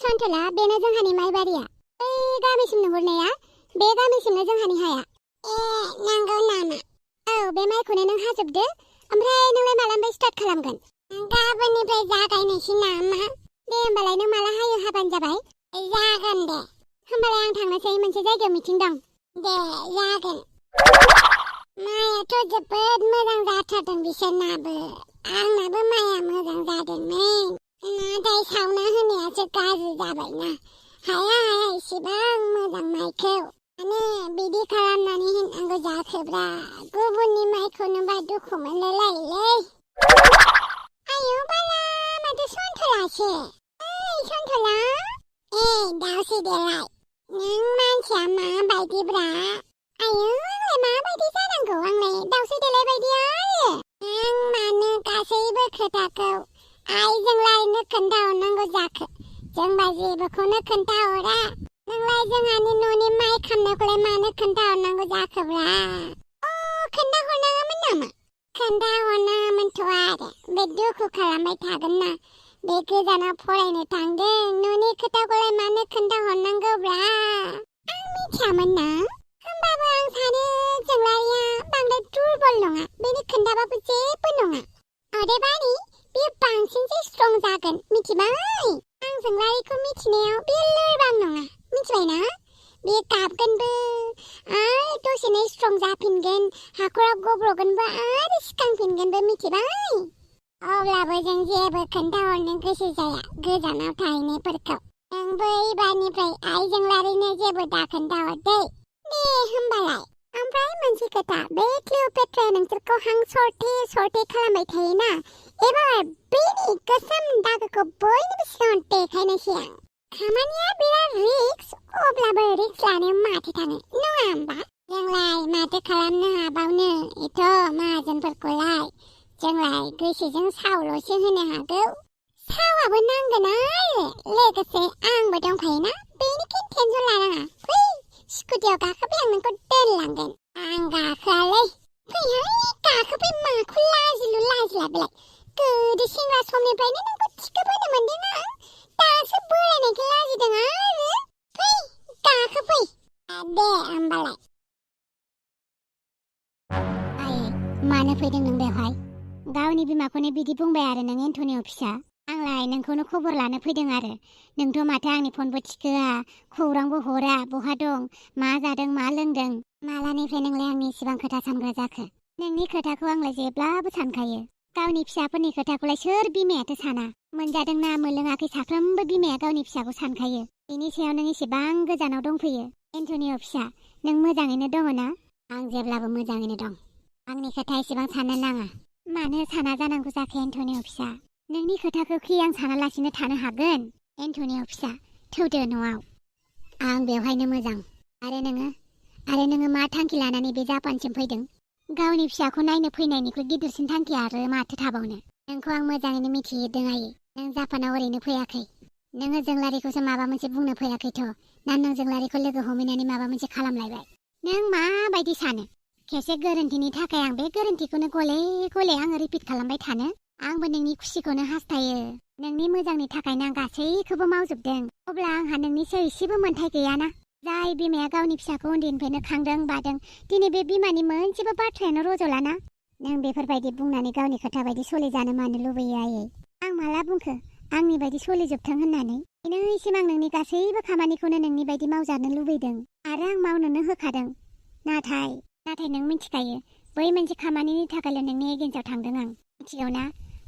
सानथला बेनो जोंहानि माइबारिया बै गामिसिम नुहुरनाया बे गामिसिमनो जोंहानि हाया नांगौ नामा औ बे माइखौनो नों हाजोबदो ओमफ्राय नोंलाय मालानिफ्राय स्टार्ट खालामगोन गाबोननिफ्राय जागायनोसै नामा दे होमबालाय नों माला हायो हाबानो जाबाय जागोन दे होमबालाय आं थांनोसै मोनसे जायगायाव मिटिं दं दे जागोन माइयाथ' जोबोद मोजां जाथारदों बिसोरनाबो आंनाबो माइया मोजां जादोंमोन नाथाय सावना होनायासो गाज्रि जाबायना हाया इसेबां मोजां माइखौ माने बिदि खालामनानै होनांगौ जाखोब्रा गुबुननि माइखौ नुबा दुखु मोनलायलायोलै आयौ बाला माथो सन्थलासो ओइ सन्थला दाउसै देलाय नों मानसिया माबायदिब्रा आयौ आंलाय माबायदि जानांगौ आंलाय दाउसै देलाय बायदि आरो आं मानो गासैबो खोथाखौ आइजों लायनो खोन्थाहरनांगौ जाखो जोंबा जेबोखौनो खोन्थाहरा नोंलाय जोंहानि न'नि माइ खामनायखौलाय मानो खोन्थाहरनांगौ जाखोब्रा खोन्थाहरनाङामोन नामा खोन्थाहरनाङामोनथ' आरो बे दुखु खालामबाय थागोन ना बे गोजानाव फरायनो थांदों न'नि खोथाखौलाय मानो खोन्थाहरनांगौब्रा आं मिथियामोन ना होमबाबो आं सानो जोंलारिया बांद्राय दुरबल नङा बेनि खोन्थाबाबो जेबो नङा अदेबानि बेयो बांसिनसो स्ट्रं जागोन मिथिबाय आं जोंलारिखौ मिथिनायाव बे लोरबां नङा मिथिबायना बे गाबगोनबो आरो दसेनो स्ट्रं जाफिनगोन हाखराव गब्रगोनबो आरो सिखांफिनगोनबो मिथिबाय अब्लाबो जों जेबो खोन्थाहरनो गोसो जाया गोजानाव थाहैनायफोरखौ नोंबो एबारनिफ्राय आइजों लारिनो जेबो दा खोन्थाहरदै दे होमबालाय ओमफ्राय मोनसे खोथा बे क्लिअपेट्राया नोंसोरखौ हां सरथे खालामबाय थायोना एबार बेनि गोसोम दागोखौ बयनिबो सिगाङाव देखायनोसै आं खामानिया बिराद रिक्स अब्लाबो रिक्स लानायाव माथो थाङो नङा होमबा जोंलाय माथो खालामनो हाबावनो एथ' माहाजोनफोरखौलाय जोंलाय गोसोजों सावल'सो होनो हागौ सावाबो नांगोन आरो लोगोसे आंबो दंफायोना बेनिखायनो टेनसन लानाङा फै स्कुटियाव गाखोफै आं नोंखौ दोनलांगोन आं गाखोआलै फैहाय गाखोफै माखौ लाजिलु लाजिला बेलाय गोदो सेंग्रा समनिफ्रायनो नोंखौ थिखोबोनो मोनदों आं दासो बोरायनायखौ लाजिदों आरो फै गाखोफै दे होमबालाय आयै मानो फैदों नों बेवहाय गावनि बिमाखौनो बिदि बुंबाय आरो नों एन्टनिअ फिसा आंलाय नोंखौनो खबर लानो फैदों आरो नोंथ' माथो आंनि फनबो थिखोआ खौरांबो हरा बहा दं मा जादों मा लोंदों मालानिफ्राय नोंलाय आंनि इसेबां खोथा सानग्रा जाखो नोंनि खोथाखौ आंलाय जेब्लाबो सानखायो गावनि फिसाफोरनि खोथाखौलाय सोर बिमायाथो साना मोनजादोंना मोनलोङाखै साफ्रोमबो बिमाया गावनि फिसाखौ सानखायो बेनि सायाव नों एसेबां गोजानाव दंफैयो एन्टनिअ फिसा नों मोजाङैनो दङ ना आं जेब्लाबो मोजाङैनो दं आंनि खोथा एसेबां साननो नाङा मानो साना जानांगौ जाखो एन्टनिअ फिसा नोंनि खोथाखौ खि आं सानालासिनो थानो हागोन एन्टनिअ फिसा थौदो न'आव आं बेवहायनो मोजां आरो नोङो मा थांखि लानानै बे जापानसिम फैदों गावनि फिसाखौ नायनो फैनायनिख्रुइ गिदिरसिन थांखि आरो माथो थाबावनो नोंखौ आं मोजाङैनो मिथिहोदों आयै नों जापानाव ओरैनो फैयाखै नोङो जोंलारिखौसो माबा मोनसे बुंनो फैयाखैथ' ना नों जोंलारिखौ लोगो हमहैनानै माबा मोनसे खालामलायबाय नों माबायदि सानो खेबसे गोरोन्थिनि थाखाय आं बे गोरोन्थिखौनो गले गले आङो रिपिट खालामबाय थानो आंबो नोंनि खुसिखौनो हास्थायो नोंनि मोजांनि थाखायनो आं गासैखौबो मावजोबदों अब्ला आंहा नोंनि सायाव एसेबो मोन्थाय गैयाना जाय बिमाया गावनि फिसाखौ उन्दैनिफ्रायनो खांदों बादों दिनै बे बिमानि मोनसेबो बाथ्रायानो रज'लाना नों बेफोरबायदि बुंनानै गावनि खोथा बायदि सोलिजानो मानो लुबैयो आयै आं माला बुंखो आंनि बायदि सोलिजोबथों होननानै दिनैसिम आं नोंनि गासैबो खामानिखौनो नोंनि बायदि मावजानो लुबैदों आरो आं मावनोनो होखादों नाथाय नों मिथिखायो बै मोनसे खामानिनि थाखायल' नोंनि एगेन्सआव थांदों आं मिथिगौ ना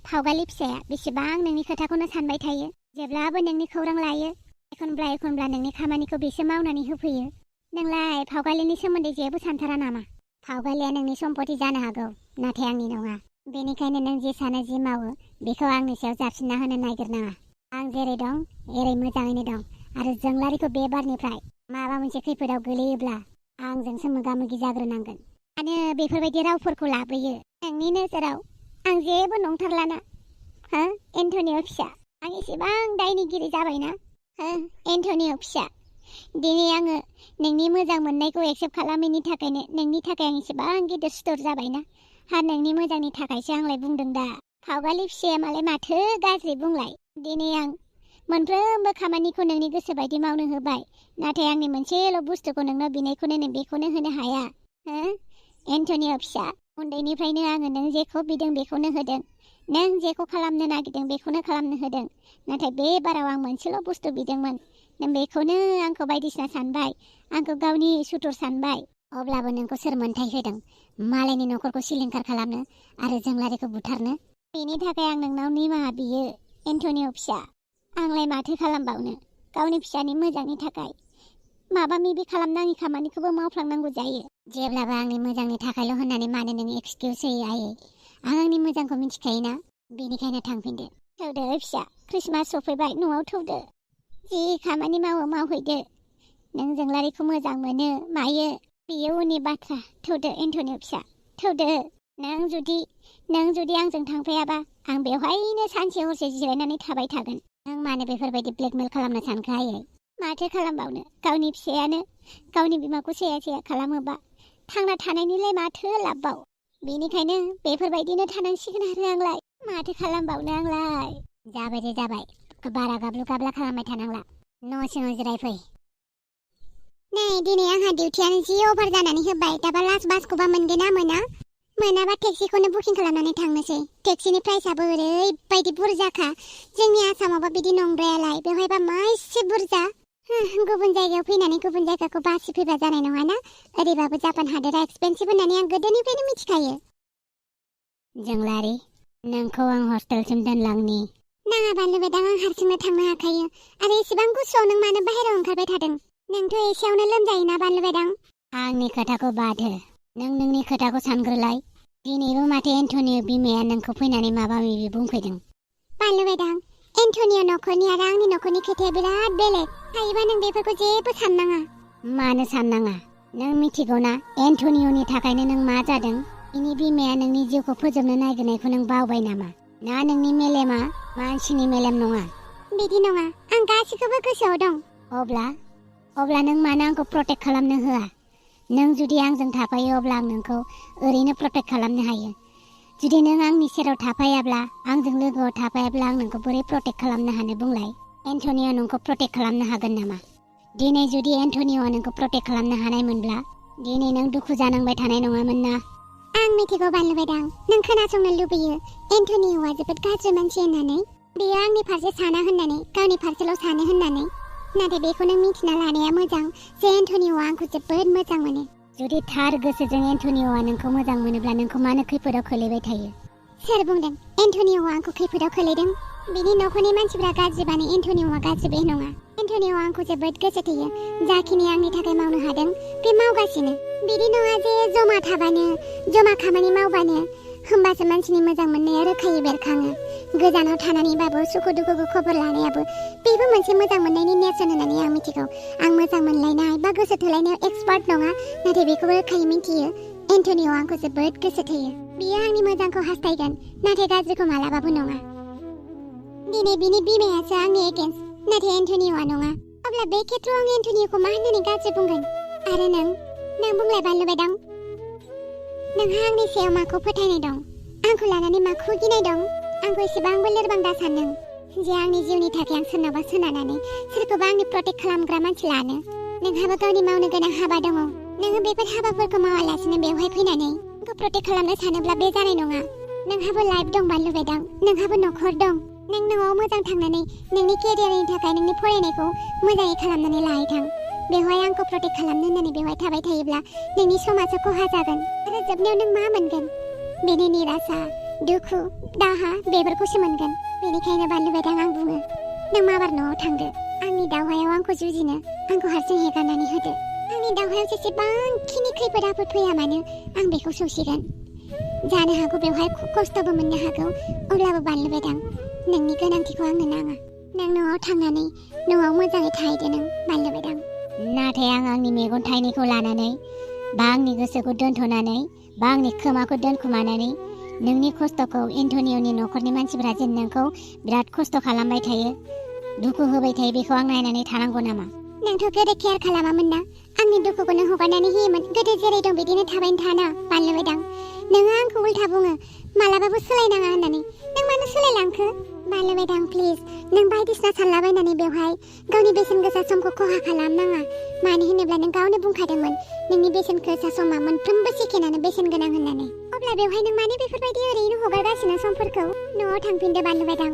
फावगालि फिसाया बेसेबां नोंनि खोथाखौनो सानबाय थायो जेब्लाबो नोंनि खौरां लायो एखनब्ला नोंनि खामानिखौ बेसो मावनानै होफैयो नोंलाय फावगालिनि सोमोन्दै जेबो सानथारा नामा फावगालिया नोंनि सम्पति जानो हागौ नाथाय आंनि नङा बेनिखायनो नों जे सानो जि मावो बेखौ आंनि सायाव जाबसिनना होनो नागिरनाङा आं जेरै दं एरै मोजाङैनो दं आरो जोंलारिखौ बे बारनिफ्राय माबा मोनसे खैफोदाव गोलैयोब्ला आंजोंसो मोगा मोगि जाग्रोनांगोन मानो बेफोरबायदि रावफोरखौ लाबोयो नोंनि नोजोराव आं जेबो नंथारलाना हो एन्टनिअ फिसा आं एसेबां दायनिगिरि जाबायना हो एन्टनिअ फिसा दिनै आङो नोंनि मोजां मोननायखौ एक्सेप्ट खालामैनि थाखायनो नोंनि थाखाय आं एसेबां गिदिर सुथुर जाबायना हा नोंनि मोजांनि थाखायसो आंलाय बुंदों दा फावगालि फिसाया मालाय माथो गाज्रि बुंलाय दिनै आं मोनफ्रोमबो खामानिखौ नोंनि गोसो बायदि मावनो होबाय नाथाय आंनि मोनसेल' बुस्थुखौ नोंनो बिनायखौनो नों बेखौनो होनो हाया एन्टनिअ फिसा उन्दैनिफ्रायनो आङो नों जेखौ बिदों बेखौनो होदों नों जेखौ खालामनो नागिरदों बेखौनो खालामनो होदों नाथाय बे बाराव आं मोनसेल' बुस्थु बिदोंमोन नों बेखौनो आंखौ बायदिसिना सानबाय आंखौ गावनि सुथुर सानबाय अब्लाबो नोंखौ सोर मोन्थाय होदों मालायनि न'खरखौ सिलिंखार खालामनो आरो जोंलारिखौ बुथारनो बेनि थाखाय आं नोंनाव निमाहा बियो एन्टनिअ फिसा आंलाय माथो खालामबावनो गावनि फिसानि मोजांनि थाखाय माबा मिबि खालामनाङि खामानिखौबो मावफ्लांनांगौ जायो जेब्लाबो आंनि मोजांनि थाखायल' होननानै मानो नों एक्सकिउज होयो आयै आं आंनि मोजांखौ मिथिखायोना बेनिखायनो थांफिनदो थौदो फिसा क्रिसमास सफैबाय न'आव थौदो जि खामानि मावो मावहैदो नों जोंलारिखौ मोजां मोनो मायो बेयो उननि बाथ्रा थौदो एन्टनिअ फिसा थौदो नों जुदि आंजों थांफायाबा आं बेवहायनो सानसे हरसे जिरायनानै थाबाय थागोन नों मानो बेफोरबायदि ब्लेकमेल खालामनो सानखो आयै माथो खालामबावनो गावनि फिसायानो गावनि बिमाखौ सैया खालामोबा थांना थानायनिलाय माथो लाबबाव बेनिखायनो बेफोरबायदिनो थानांसिगोन आरो आंलाय माथो खालामबावनो आंलाय जाबाय दे जाबाय बारा गाब्लु गाब्ला खालामबाय थानांला न' सिङाव जिरायफै नै दिनै आंहा डिउटियानो जि अभार जानानै होबाय दाबा लास्ट बासखौबा मोनगोन ना मोनाबा टेक्सिखौनो बुकिं खालामनानै थांनोसै टेक्सिनि प्राइसआबो ओरैबायदि बुरजाखा जोंनि आसामावबा बिदि नंद्रायालाय बेवहायबा मा एसे बुरजा गुबुन जायगायाव फैनानै गुबुन जायगाखौ बासि फैबा जानाय नङाना ओरैबाबो जापान हादोरा एक्सपेन्सिभ होननानै आं गोदोनिफ्रायनो मिथिखायो जोंलारि नोंखौ आं हस्टेलसिम दोनलांनि नाङा बानलु बेदां आं हारसिंनो थांनो हाखायो आरो एसेबां गुसुआव नों मानो बाहेरायाव ओंखारबाय थादों नोंथ' एसेयावनो लोमजायोना बानलु बेदां आंनि खोथाखौ बाद हो नों नोंनि खोथाखौ सानग्रोलाय दिनैबो माथो एन्टनिअ बिमाया नोंखौ फैनानै माबा माबि बुंफैदों बानलु बेदां एन्टनिअ न'खरनि आरो आंनि न'खरनि खोथाया बिराद बेलेग हायोबा नों बेफोरखौ जेबो साननाङा मानो साननाङा नों मिथिगौना एन्टनिअनि थाखायनो नों मा जादों बिनि बिमाया नोंनि जिउखौ फोजोबनो नागिरनायखौ नों बावबाय नामा ना नोंनि मेलेमा मानसिनि मेलेम नङा बिदि नङा आं गासिखौबो गोसोआव दं अब्ला नों मानो आंखौ प्रटेक्ट खालामनो होआ नों जुदि आंजों थाफायो अब्ला आं नोंखौ ओरैनो प्रटेक्ट खालामनो हायो जुदि नों आंनि सेराव थाफायाब्ला आंजों लोगोआव थाफायाब्ला आं नोंखौ बोरै प्रटेक्ट खालामनो हानो बुंलाय एन्टनिअ नोंखौ प्रटेक्ट खालामनो हागोन नामा दिनै जुदि एन्टनिअ नोंखौ प्रटेक्ट खालामनो हानायमोनब्ला दिनै नों दुखु जानांबाय थानाय नङामोन ना आं मिथिगौ बानलु बेदां नों खोनासंनो लुबैयो एन्टनिअआ जोबोद गाज्रि मानसि होननानै बेयो आंनि फारसे साना होननानै गावनि फारसेल' सानो होननानै नाथाय बेखौ नों मिथिना लानाया मोजां जे एन्टनिअआ आंखौ जोबोद मोजां मोनो जुदि थार गोसोजों एन्टनिअआ नोंखौ मोजां मोनोब्ला नोंखौ मानो खैफोदाव खोलैबाय थायो सोर बुंदों एन्टनिअआ आंखौ खैफोदाव खोलैदों बिनि न'खरनि मानसिफ्रा गाज्रिबानो एन्टनिअआ गाज्रि बे नङा एन्टनिअआ आंखौ जोबोद गोसो थोयो जाखिनि आंनि थाखाय मावनो हादों बे मावगासिनो बिदि नङा जे जमा थाबानो जमा खामानि मावबानो होमबासो मानसिनि मोजां मोननाया रोखायै बेरखाङो गोजानाव थानानैबाबो सुखु दुखुखौ खबर लानायाबो बेबो मोनसे मोजां मोननायनि नेरसोन होननानै आं मिथिगौ आं मोजां मोनलायनाय बा गोसो थोलायनायाव एक्सपार्ट नङा नाथाय बेखौबो रोखायै मिथियो एन्टनिअआ आंखौ जोबोद गोसो थोयो बियो आंनि मोजांखौ हास्थायगोन नाथाय गाज्रिखौ मालाबाबो नङा दिनै बिनि बिमायासो आंनि एगेन्स्ट नाथाय एन्टनिअआ नङा अब्ला बे खेत्रआव आं एन्टनिअखौ मा होननानै गाज्रि बुंगोन आरो नों बुंलाय बानलु बेदां नोंहा आंनि सायाव माखौ फोथायनाय दं आंखौ लानानै माखौ गिनाय दं आंखौ एसेबांबो लोरबां दा सानदों जे आंनि जिउनि थाखाय आं सोरनावबा सोनारनानै सोरखौबा आंनि प्रटेक्ट खालामग्रा मानसि लानो नोंहाबो गावनि मावनो गोनां हाबा दङ नोङो बेफोर हाबाफोरखौ मावालासिनो बेवहाय फैनानै आंखौ प्रटेक्ट खालामनो सानोब्ला बे जानाय नङा नोंहाबो लाइफ दं बानलु बेदां नोंहाबो न'खर दं नों न'आव मोजां थांनानै नोंनि केरियारनि थाखाय नोंनि फरायनायखौ मोजाङै खालामनानै लाहैथां बेवहाय आंखौ प्रटेक्ट खालामनो होननानै बेवहाय थाबाय थायोब्ला नोंनि समाजा खहा जागोन आरो जोबनायाव नों मा मोनगोन बेनि निराशा दुखु दाहा बेफोरखौसो मोनगोन बेनिखायनो बानलु बेदां आं बुङो नों माबार न'आव थांदो आंनि दावहायाव आंखौ जुजिनो आंखौ हारसिं हेगारनानै होदो आंनि दावहायाव जेसेबांखिनि खैफोद आफोद फैया मानो आं बेखौ सौसिगोन जानो हागौ बेवहाय खस्थ'बो मोननो हागौ अब्लाबो बानलु बेदां नोंनि गोनांथिखौ आंनो नाङा नों न'आव थांनानै न'आव मोजाङै थाहैदो नों बानलु बेदां नाथाय आं आंनि मेगन थाइनैखौ लानानै बा आंनि गोसोखौ दोनथ'नानै बा आंनि खोमाखौ दोनखुमानानै नोंनि खस्थ'खौ एन्टनिअनि न'खरनि मानसिफोरा जेन नोंखौ बिराद खस्थ' खालामबाय थायो दुखु होबाय थायो बेखौ आं नायनानै थानांगौ नामा नोंथ' गोदो केयार खालामामोन ना आंनि दुखुखौनो हगारनानै होयोमोन गोदो जेरै दं बिदिनो थाबायनो थाना बानलु बेदां नोङो आंखौ उल्था बुङो मालाबाबो सोलायनाङा होननानै नों मानो सोलायलांखो बानलु बेदां प्लिज नों बायदिसिना सानलाबायनानै बेवहाय गावनि बेसेन गोसा समखौ खहा खालामनाङा मानो होनोब्ला नों गावनो बुंखादोंमोन नोंनि बेसेन गोसा समा मोनफ्रोमबो सेकेन्डानो बेसेन गोनां होननानै अब्ला बेवहाय नों मानो बेफोरबायदि ओरैनो हगारगासिनो समफोरखौ न'आव थांफिनदो बानलु बेदां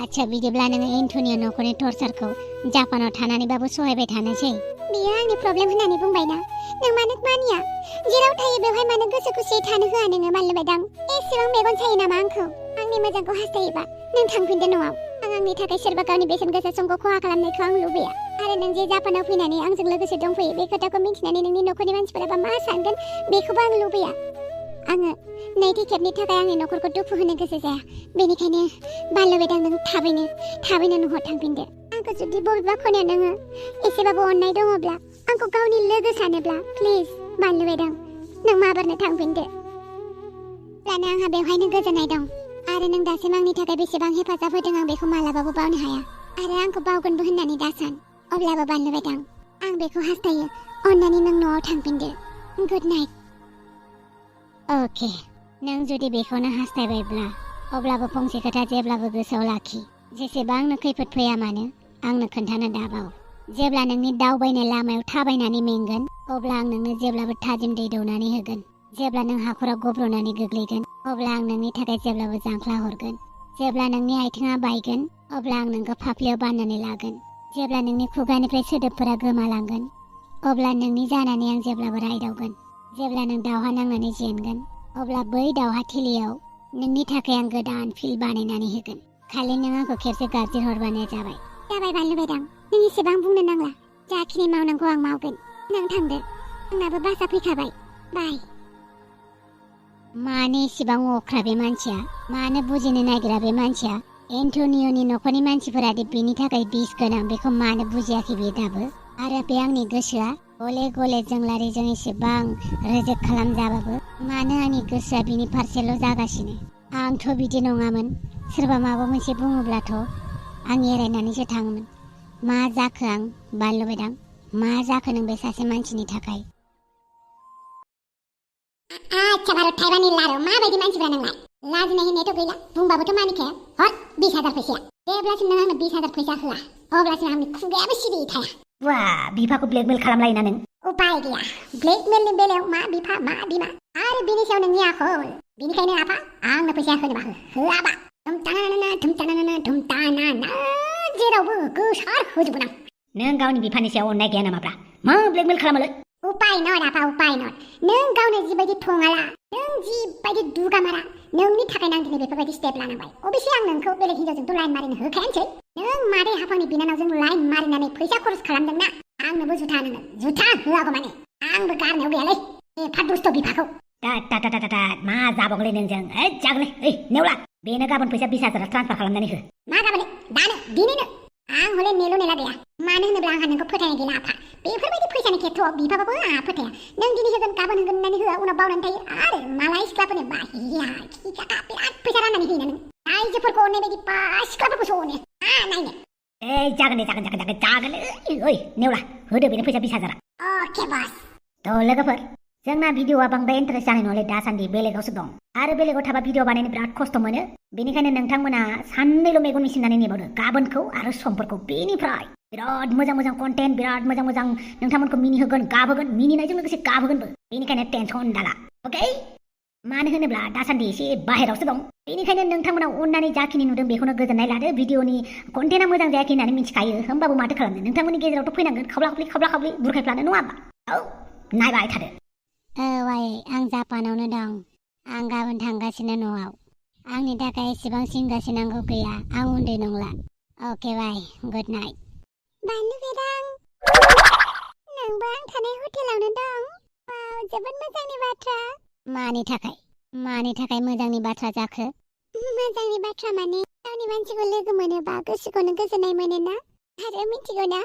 आच्छा बिदिब्ला नोङो एन्टनिय न'खरनि टर्चारखौ जापानाव थानानैबाबो सहायबाय थानोसै बेयो आंनि प्रब्लेम होननानै बुंबायना नों मानो मानिया जेराव थायो बेवहाय मानो गोसो खुसियै थानो होआ नोङो बानलु बेदां एसेबां मेगन सायो नामा आंखौ आंनि मोजांखौ हास्थायोबा नों थांफिनदो न'आव आं आंनि थाखाय सोरबा गावनि बेसेन गोसा समखौ खहा खालामनायखौ आं लुबैया आरो नों जे जापानाव फैनानै आंजों लोगोसे दंफैयो बे खोथाखौ मिन्थिनानै नोंनि न'खरनि मानसिफोराबा मा सानगोन बेखौबो आं लुबैया आङो नैथि खेबनि थाखाय आंनि न'खरखौ दुखु होनो गोसो जाया बेनिखायनो बानलु बेदां नों थाबैनो न'आव थांफिनदो आंखौ जुदि बबेबा खनायाव नोङो एसेबाबो अननाय दङब्ला आंखौ गावनि लोगो सानोब्ला प्लिज बानलु बेदां नों माबारनो थांफिनदो जानो आंहा बेवहायनो गोजोननाय दं आरो नों दासिम आंनि थाखाय बेसेबां हेफाजाब होदों आं बेखौ मालाबाबो बावनो हाया आरो आंखौ बावगोनबो होननानै दासान अब्लाबो बानलु बेदां आं बेखौ हास्थायो अन्नानै नों न'आव थांफिनदो गुड नाइट अके नों जुदि बेखौनो हास्थायबायब्ला अब्लाबो फंसे खोथा जेब्लाबो गोसोआव लाखि जेसेबांनो खैफोद फैया मानो आंनो खोन्थानो दाबाव जेब्ला नोंनि दावबायनाय लामायाव थाबायनानै मेंगोन अब्ला आं नोंनो जेब्लाबो थाजिम दै दौनानै होगोन जेब्ला नों हाखराव गब्र'नानै गोग्लैगोन अब्ला आं नोंनि थाखाय जेब्लाबो जांख्ला हरगोन जेब्ला नोंनि आथिङा बायगोन अब्ला आं नोंखौ फाफ्लियाव बाननानै लागोन जेब्ला नोंनि खुगानिफ्राय सोदोबफोरा गोमालांगोन अब्ला नोंनि जानानै आं जेब्लाबो रायदावगोन जेब्ला नों दावहा नांनानै जेनगोन अब्ला बै दावहाथिलियाव नोंनि थाखाय आं गोदान फिल्ड बानायनानै होगोन खालि नों आंखौ खेबसे गाबज्रि हरबानो जाबाय बानलु बेदां नों एसेबां बुंनो नांला जाखिनि मावनांगौ आं मावगोन नों थांदो आंनाबो बासा फैखाबाय बाय मानो एसेबां अख्रा बे मानसिया मानो बुजिनो नागिरा बे मानसिया एन्टनिय'नि न'खरनि मानसिफोरादि बेनि थाखाय बिस गोनां बेखौ मानो बुजियाखै बे दाबो आरो बे आंनि गोसोआ गले गले जोंलारिजों एसेबां रेजेक्ट खालामजाबाबो मानो आंनि गोसोआ बिनि फारसेल' जागासिनो आंथ' बिदि नङामोन सोरबा माबा मोनसे बुङोब्लाथ' आं एरायनानैसो थाङोमोन मा जाखो आं बानलु बेदां मा जाखो नों बे सासे मानसिनि थाखाय आच्छा भारत थाइबानि लारु माबायदि मानसिफ्रा नोंलाय लाजिनाय होननायथ' गैला बुंबाबोथ' मानिखाया हर 20,000 फैसाया जेब्लासिम नों आंनो 20,000 फैसा होआ अब्लासिम आंनि खुगायाबो सिरियै थाया वा बिफाखौ ब्लेकमेल खालामलायोना नों उपाय गैया ब्लेकमेलनि बेलायाव मा बिफा मा बिमा आरो बिनि सायाव नोंनि आखल बिनिखायनो आफा आंनो फैसा होनोबा होआबा धुमताना जेरावबो गोसार होजोबगोन आं नों गावनि बिफानि सायाव अननाय गैया नामाब्रा मा ब्लेकमेल खालामोलै उपाय नट आपा उपाय नट नों गावनो जिबायदि थङाला नों जिबायदि दुगामारा नोंनि थाखायनो आं दिनै बेफोरबायदि स्टेप लानांबाय अबेसे आं नोंखौ बेलेग हिनजावजोंथ' लाइन मारिनो होखायानोसै नों मादै हाफांनि बिनानावजों लाइन मारिनानै फैसा खरस खालामदोंना आंनोबो जुथा नोङो जुथा होआगौ माने आंबो गारनायाव गैयालै एफा दुस्त बिफाखौ मा जाबावगोनलै नोंजों जागोनलै ओइ नेवला बेनो गाबोन फैसा 20,000 ट्रान्सफार खालामनानै हो मा गाबोन दानो दिनैनो आं हले नेल' नेला गैया मानो होनोब्ला आंहा नोंखौ फोथायनाय गैला आफा बेफोरबायदि फैसानि खेथ्रआव बिफाबाबो आंहा फोथाया नों दिनै होगोन गाबोन होगोन होननानै होआ उनाव बावनानै थायो आरो मालाय सिख्लाफोरनो बाहिया खिखाखा बिराद फैसा राननानै होयोना नों आइजोफोरखौ अननाय बायदि बा सिख्लाफोरखौसो अनो नायनो जागोन ओइ नेवला होदो बेनो फैसा 20,000 अके बस थ' लोगोफोर जोंना भिडिअआ बांद्राय इन्टारेस्ट जानाय नङालै दासान्दि बेलेगावसो दं आरो बेलेगाव थाबा भिडिअ बानायनो बिराद खस्थ' मोनो बेनिखायनो नोंथांमोना साननैल' मेगन मिसिनानै नेबावदो गाबोनखौ आरो समफोरखौ बेनिफ्राय बिराद मोजां कन्टेन्ट बिराद मोजां नोंथांमोनखौ मिनिहोगोन गाबहोगोन मिनिनायजों लोगोसे गाबहोगोनबो बेनिखायनो टेनसन दाला अके मानो होनोब्ला दासान्दि एसे बाहेरावसो दं बेनिखायनो नोंथांमोना अननानै जाखिनि नुदों बेखौनो गोजोननाय लादो भिडिअनि कन्टेन्टआ मोजां जायाखै होननानै मिथिखायो होमबाबो माथो खालामनो नोंथांमोननि गेजेरावथ' फैनांगोन खावला खावलि बुरखायफ्लानो नङा होमबा औ नायबाय थादो आं जापानावनो दं आं गाबोन थांगासिनो न'आव आंनि थाखाय एसेबां सिंगासिनांगौ गैया आं उन्दै नंला अके बाय गुड नाइट बानलु बेदां नोंबो आं थानाय हटेलावनो दं जोबोद मोजांनि बाथ्रा मानि थाखाय मोजांनि बाथ्रा जाखो मोजांनि बाथ्रा माने गावनि मानसिखौ लोगो मोनोबा गोसोखौनो गोजोननाय मोनोना आरो मिथिगौ ना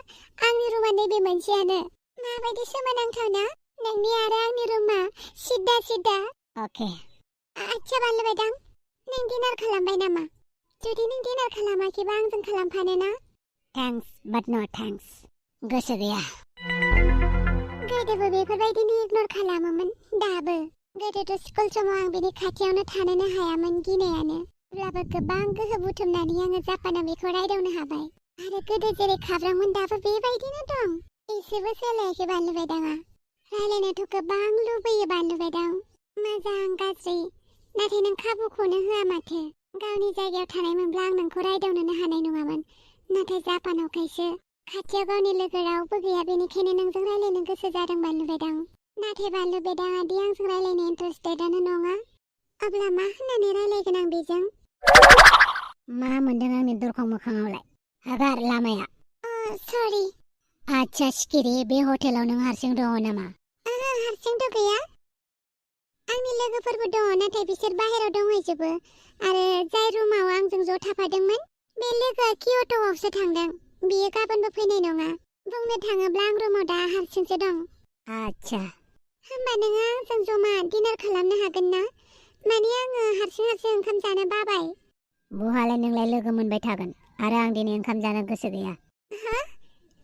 आंनि रुमा नैबे मोनसेयानो माबायदि सोमोनांथावना नोंनि आरो आंनि रुमा सिदा अके आच्छा बानलु बेदां नों डिनार खालामबाय नामा जुदि नों डिनार खालामाखैबा आंजों खालामफानो ना थेंक्स बाट नो थेंक्स गोसो गैया गोदोबो बेफोरबायदिनो इगनर खालामोमोन दाबो गोदोथ' स्कुल समाव आं बिनि खाथियावनो थानोनो हायामोन गिनायानो अब्लाबो गोबां गोहो बुथुमनानै आङो जापानाव बेखौ रायदावनो हाबाय आरो गोदो जेरै खाब्रांमोन दाबो बेबायदिनो दं एसेबो सोलायाखै बानलु बेदाङा रायलायनोथ' गोबां लुबैयो बानलु बेदां मोजां गाज्रि नाथाय नों खाबुखौनो होआ माथो गावनि जायगायाव थानायमोनब्ला आं नोंखौ रायदावनोनो हानाय नङामोन नाथाय जापानावखायसो खाथियाव गावनि लोगो रावबो गैया बेनिखायनो नोंजों रायलायनो गोसो जादों बानलु बेदां नाथाय बानलु बेदाङा दि आंजों रायलायनो इन्टारेस्टेडआनो नङा अब्ला मा होननानै रायलायगोन आं बेजों मा मोनदों आंनि दरखं मोखाङावलाय हागार लामाया सरि आच्छा सिखिरि बे हटेलाव नों हारसिं दङ नामा हारसिंथ' गैया आंनि लोगोफोरबो दङ नाथाय बिसोर बाहेरायाव दंहैजोबो आरो जाय रुमाव आंजों ज' थाफादोंमोन बे लोगोआ किय'ट'आवसो थांदों बियो गाबोनबो फैनाय नङा बुंनो थाङोब्ला आं रुमाव दा हारसिंसो दं आच्छा होमबा नोङो आंजों जमा डिनार खालामनो हागोन ना माने आङो हारसिं ओंखाम जानो बाबाय बहालाय नोंलाय लोगो मोनबाय थागोन आरो आं दिनै ओंखाम जानो गोसो गैया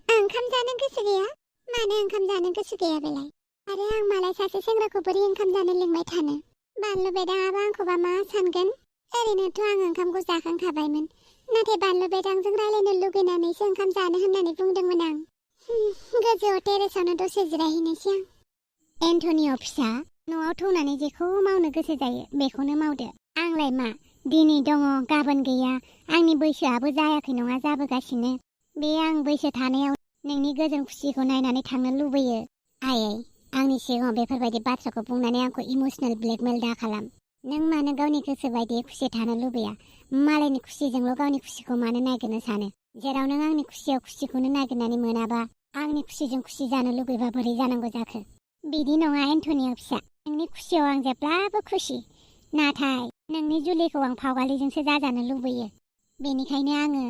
ओंखाम जानो गोसो गैया मानो ओंखाम जानो गोसो गैया बेलाय आरो आं मालाय सासे सेंग्राखौ बोरै ओंखाम जानो लिंबाय थानो बानलु बेदाङाबो आंखौबा मा सानगोन ओरैनोथ' आं ओंखामखौ जाखांखाबायमोन नाथाय बानलु बेदांजों रायलायनो लुगैनानैसो ओंखाम जानो होननानै बुंदोंमोन आं गोजौआव टेरेसावनो दसे जिरायहैनोसै आं एन्ट'निय' फिसा न'आव थौनानै जेखौ मावनो गोसो जायो बेखौनो मावदो आंलाय मा दिनै दङ गाबोन गैया आंनि बैसोआबो जायाखै नङा जाबोगासिनो बे आं बैसो थानायाव नोंनि गोजोन खुसिखौ नायनानै थांनो लुबैयो आयै आंनि सिगाङाव बेफोरबायदि बाथ्राखौ बुंनानै आंखौ इमोसनेल ब्लेकमेल दा खालाम नों मानो गावनि गोसो बायदि खुसि थानो लुबैया मालायनि खुसिजोंल' गावनि खुसिखौ मानो नागिरनो सानो जेराव नों आंनि खुसियाव खुसिखौनो नागिरनानै मोनाबा आंनि खुसिजों खुसि जानो लुबैबा बोरै जानांगौ जाखो बिदि नङा एन्ट'निय' फिसा नोंनि खुसियाव आं जेब्लाबो खुसि नाथाय नोंनि जुलिखौ आं फावगालिजोंसो जाजानो लुबैयो बेनिखायनो आङो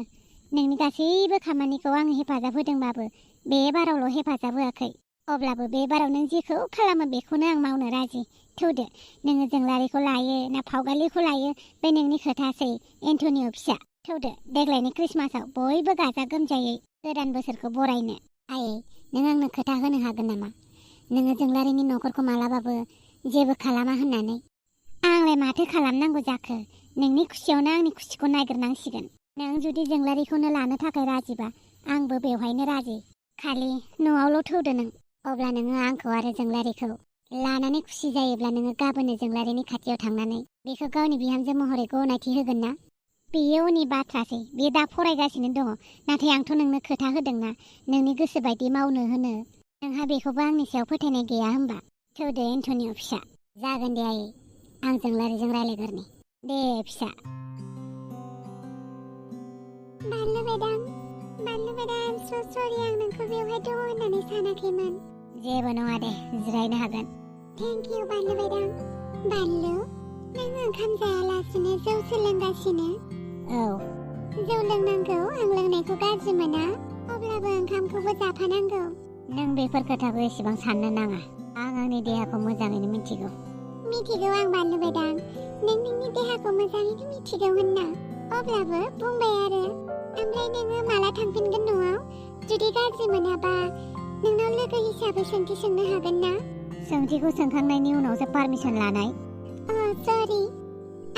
नोंनि गासैबो खामानिखौ आङो हेफाजाब होदोंबाबो बे बारावल' हेफाजाब होआखै अब्लाबो बे बाराव नों जेखौ खालामो बेखौनो आं मावनो राजि थौदो नोङो जोंलारिखौ लायो ना फावगालिखौ लायो बे नोंनि खोथासै एन्ट'निय' फिसा थौदो देग्लायनि क्रिसमासाव बयबो गाजा गोमजायै गोदान बोसोरखौ बरायनो आयै नों आंनो खोथा होनो हागोन नामा नोङो जोंलारिनि न'खरखौ मालाबाबो जेबो खालामा होननानै आंलाय माथो खालामनांगौ जाखो नोंनि खुसियावनो आंनि खुसिखौ नागिरनांसिगोन नों जुदि जोंलारिखौनो लानो थाखाय राजिबा आंबो बेवहायनो राजि खालि न'आवल' थौदो नों अब्ला नोङो आंखौ आरो जोंलारिखौ लानानै खुसि जायोब्ला नोङो गाबोननो जोंलारिनि खाथियाव थांनानै बेखौ गावनि बिहामजो महरै गनायथि होगोन ना बेयो उननि बाथ्रासै बे दा फरायगासिनो दङ नाथाय आंथ' नोंनो खोथा होदोंना नोंनि गोसो बायदि मावनो होनो नोंहा बेखौबो आंनि सायाव फोथायनाय गैया होमबा थौदो एन्ट'निय' फिसा जागोन दे आयै आं जोंलारिजों रायलायगोरनि दे फिसा बानलु बेदां आम सो सरि आं नोंखौ बेवहाय दङ होननानै सानाखैमोन जेबो नङा दे जिरायनो हागोन थेंक इउ बानलु बेदां बानलु नों ओंखाम जायालासिनो जौ सोलोंगासिनो औ जौ लोंनांगौ आं लोंनायखौ गाज्रि मोना अब्लाबो ओंखामखौबो जाफानांगौ नों बेफोर खोथाखौ एसेबां साननो नाङा आं आंनि देहाखौ मोजाङैनो मिथिगौ आं बानलु बेदां नों नोंनि देहाखौ मोजाङैनो मिथिगौ होनना अब्लाबो बुंबाय आरो ओमफ्राय नोङो माला थांफिनगोन न'आव जुदि गाज्रि मोनाबा नोंनाव लोगो हिसाबै सोंथि सोंनो हागोन ना सोंथिखौ सोंखांनायनि उनावसो पारमिसन लानाय सरि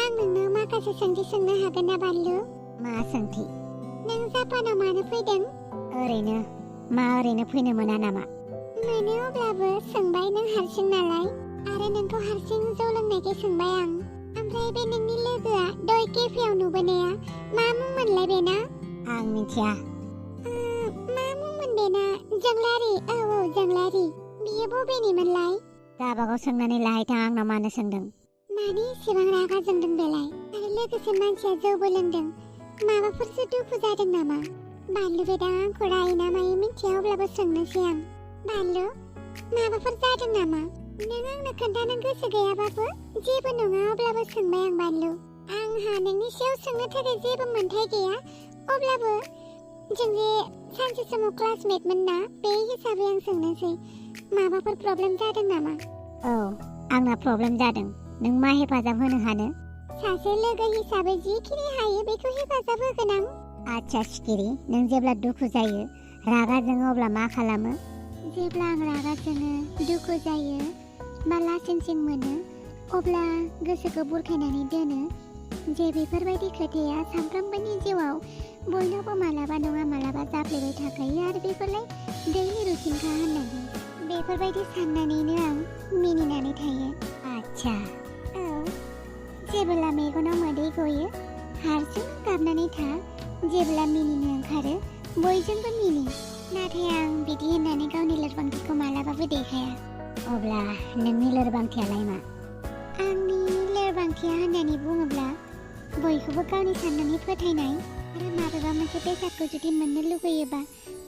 आं नोंनाव माखासे सोंथि सोंनो हागोन ना बानलु मा सोंथि नों जापानाव मानो फैदों ओरैनो फैनो मोना नामा मोनो अब्लाबो सोंबाय नों हारसिं नालाय आरो नोंखौ हारसिं जौ लोंनायखाय सोंबाय आं ओमफ्राय बे नोंनि लोगोआ दय केफेआव नुबोनाया मा मुंमोनलाय बेना आं मिथिया मा मुंमोन बेना जोंलारि औ जोंलारि बियो बबेनिमोनलाय गाबागाव सोंनानै लाहैथां आंनाव मानो सोंदों माने एसेबां रागा जोंदों बेलाय आरो लोगोसे मानसिया जौबो लोंदों माबाफोरसो दुखु जादों नामा बानलु बेदां आंखौ रायो ना मायो मिथिया अब्लाबो सोंनोसै आं बानलु माबाफोर जादों नामा नों आंनो खोन्थानो गोसो गैयाबाबो जेबो नङा अब्लाबो सोंबाय आं बानलु आंहा नोंनि सायाव सोंनो थाखाय जेबो मोन्थाय गैया अब्लाबो जों जे सानसे समाव क्लासमेटमोन ना बे हिसाबै आं सोंनोसै माबाफोर प्रब्लेम जादों नामा औ आंना प्रब्लेम जादों नों मा हेफाजाब होनो हानो सासे लोगो हिसाबै जिखिनि हायो बेखौ हेफाजाब होगोन आं आच्छा सिखिरि नों जेब्ला दुखु जायो रागा जोङो अब्ला मा खालामो जेब्ला आं रागा जोङो दुखु जायो बा लासिं सिं मोनो अब्ला गोसोखौ बुरखायनानै दोनो जे बेफोरबायदि खोथाया सानफ्रोमबोनि जिउआव बयनावबो मालाबा नङा मालाबा जाफ्लेबाय थाखायो आरो बेफोरलाय दैलि रुटिनखा होननानै बेफोरबायदि साननानैनो आं मिनिनानै थायो। आच्छा औ जेब्ला मेगनाव मोदै गयो हारसिं गाबनानै था, जेब्ला मिनिनो ओंखारो बयजोंबो मिनि, नाथाय आं बिदि होननानै गावनि लोरबांथिखौ मालाबाबो देखाया। अब्ला नोंनि लोरबांथियालाय मा? आंनि लोरबांथिया होननानै बुङोब्ला बयखौबो गावनि साननानै फोथायनाय आरो माबेबा मोनसे बेसादखौ जुदि मोननो लुगैयोबा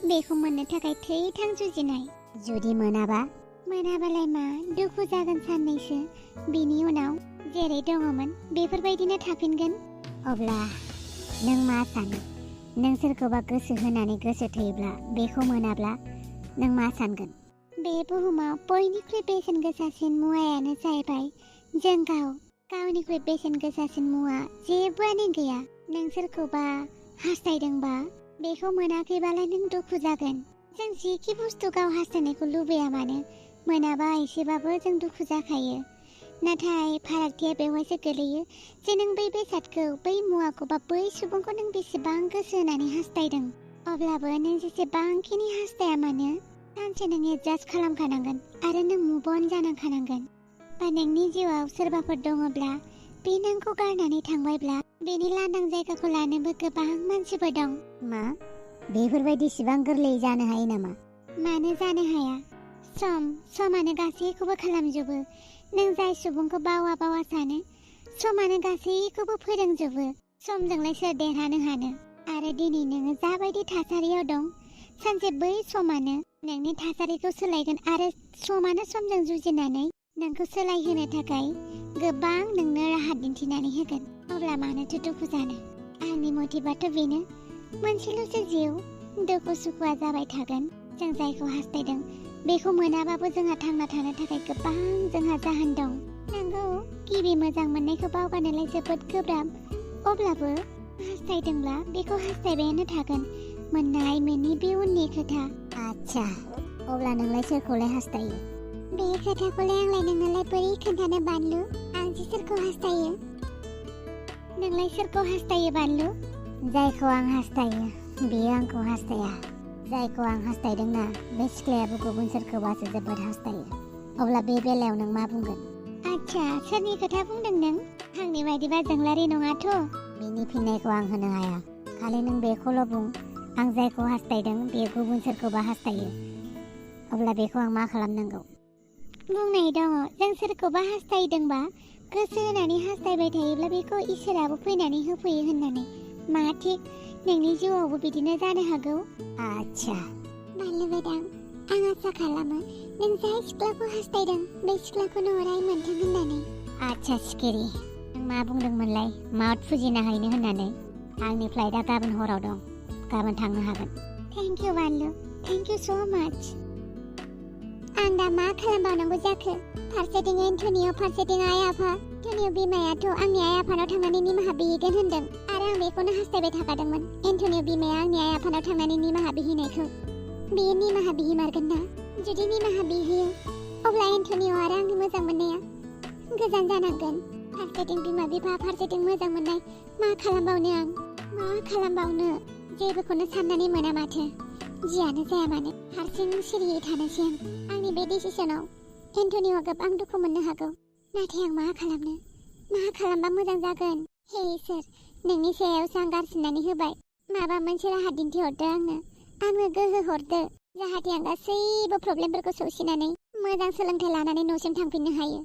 बेखौ मोननो थाखाय थै-थां जुजिनाय। जुदि मोनाबालाय मा दुखु जागोन साननैसो, बिनि उनाव जेरै दङमोन बेफोरबायदिनो थाफिनगोन। अब्ला नों मा सानो? नों सोरखौबा गोसो होनानै गोसो थैयोब्ला बेखौ मोनाब्ला नों मा सानगोन? बे बुहुमाव बयनिख्रुइ बेसेन गोसासिन मुवायानो जाहैबाय जों गावनिख्रुइ बेसेन गोसासिन मुवा जेबोआनो गैया। नों सोरखौबा हास्थायदोंबा बेखौ मोनाखैबालाय नों दुखु जागोन। जों जिखि बुस्थु गाव हास्थायनायखौ लुबैया मानो मोनाबा एसेबाबो जों दुखु जाखायो। नाथाय फारागथिया बेवहायसो गोलैयो जे नों बै बेसादखौ, बै मुवाखौ बा बै सुबुंखौ नों बेसेबां गोसो होनानै हास्थायदों। अब्लाबो नों जेसेबांखिनि हास्थाया मानो सानसे नों एडजास्ट खालामखानांगोन आरो नों मुभ अन जानांखानांगोन। बा नोंनि जिउआव सोरबाफोर दङब्ला बे नोंखौ गारनानै थांबायब्ला बेनि लांदां जायगाखौ लानोबो गोबां मानसिफोर दं। मा बेफोरबायदि इसिबां गोरलै जानो हायो नामा? मानो जानो हाया? समानो गासैखौबो खालामजोबो। नों जाय सुबुंखौ बावा सानो समानो गासैखौबो फोरोंजोबो। समजोंलाय सोर देरहानो हानो? आरो दिनै नोङो जाबायदि थासारियाव दं सानसे बै समानो नोंनि थासारिखौ सोलायगोन आरो समानो समजों जुजिनानै नोंखौ सोलायहोनो थाखाय गोबां नोंनो राहा दिन्थिनानै होगोन। अब्ला मानोथो दुखु जानो? आंनि मटिभाथ' बेनो, मोनसेल'सो जिउ, दुखु सुखुआ जाबाय थागोन। जों जायखौ हास्थायदों बेखौ मोनाबाबो जोंहा थांना थानो थाखाय गोबां जोंहा जाहोन दं। नंगौ गिबि मोजां मोननायखौ बावगारनोलाय जोबोद गोब्राब, अब्लाबो हास्थायदोंब्ला बेखौ हास्थायबायानो थागोन। मोननाय मोनि बे उननि खोथा। आच्छा अब्ला नोंलाय सोरखौलाय हास्थायो? बे खोथाखौलाय आंलाय नोंनोलाय बोरै खोन्थानो बानलु? आं जे सोरखौ हास्थायो? नोंलाय सोरखौ हास्थायो बानलु? जायखौ आं हास्थायो बेयो आंखौ हास्थाया। जायखौ आं हास्थायदोंना बे सिख्लायाबो गुबुन सोरखौबासो जोबोद हास्थायो। अब्ला बे बेलायाव नों मा बुंगोन? आच्छा सोरनि खोथा बुंदों नों? आंनि बायदिबा जोंलारि नङाथ'। बिनि फिननायखौ आं होनो हाया, खालि नों बेखौल' बुं आं जायखौ हास्थायदों बे गुबुन सोरखौबा हास्थायो। अब्ला बेखौ आं मा खालामनांगौ? बुंनाय दङ जों सोरखौबा हास्थायदोंबा गोसो होनानै हास्थायबाय थायोब्ला बेखौ इसोराबो फैनानै होफैयो होननानै। मा थिक नोंनि जिउआवबो बिदिनो जानो हागौ। आच्छा बानलु बेदां, आं आसा खालामो नों जाय सिख्लाखौ हास्थायदों बे सिख्लाखौनो अराय मोनथों होननानै। आच्छा सिखिरि, नों मा बुंदोंमोनलाय माउथ फुजिना हैनो होननानै? आंनि फ्लाइटआ गाबोन हराव दं, गाबोन थांनो हागोन। थेंक इउ बानलु, थेंक इउ स' माच। आं दा मा खालामबावनांगौ जाखो? फारसेथिं एन्टनिय', फारसेथिं आइ आफा। एन्टनिय' बिमायाथ' आंनि आइ आफानाव थांनानै निमाहा बिहैगोन होनदों आरो आं बेखौनो हास्थायबाय थाखादोंमोन। एन्टनिय' बिमाया आंनि आइ आफानाव थांनानै निमाहा बिहैनायखौ। बेयो निमाहा बिहैमारगोन ना? जुदि निमाहा बिहैयो अब्ला एन्टनिय' आरो आंनि मोजां मोननाया गोजान जानांगोन। फारसेथिं बिमा बिफा, फारसेथिं मोजां मोननाय। मा खालामबावनो आं? मा खालामबावनो? जेबोखौनो साननानै मोना माथो। जियानो जाया मानो हारसिं सिरियै थानोसै आं। आंनि बे डिसिसनाव एन्टनिय'आ गोबां दुखु मोननो हागौ, नाथाय आं मा खालामनो? मा खालामबा मोजां जागोन? हे इसोर, नोंनि सायावसो आं गारसिननानै होबाय। माबा मोनसे राहा दिन्थिहरदो आंनो गोहो हरदो, जाहाथे आं गासैबो प्रब्लेमफोरखौ सौसिनानै मोजां सोलोंथाइ लानानै न'सिम थांफिननो हायो।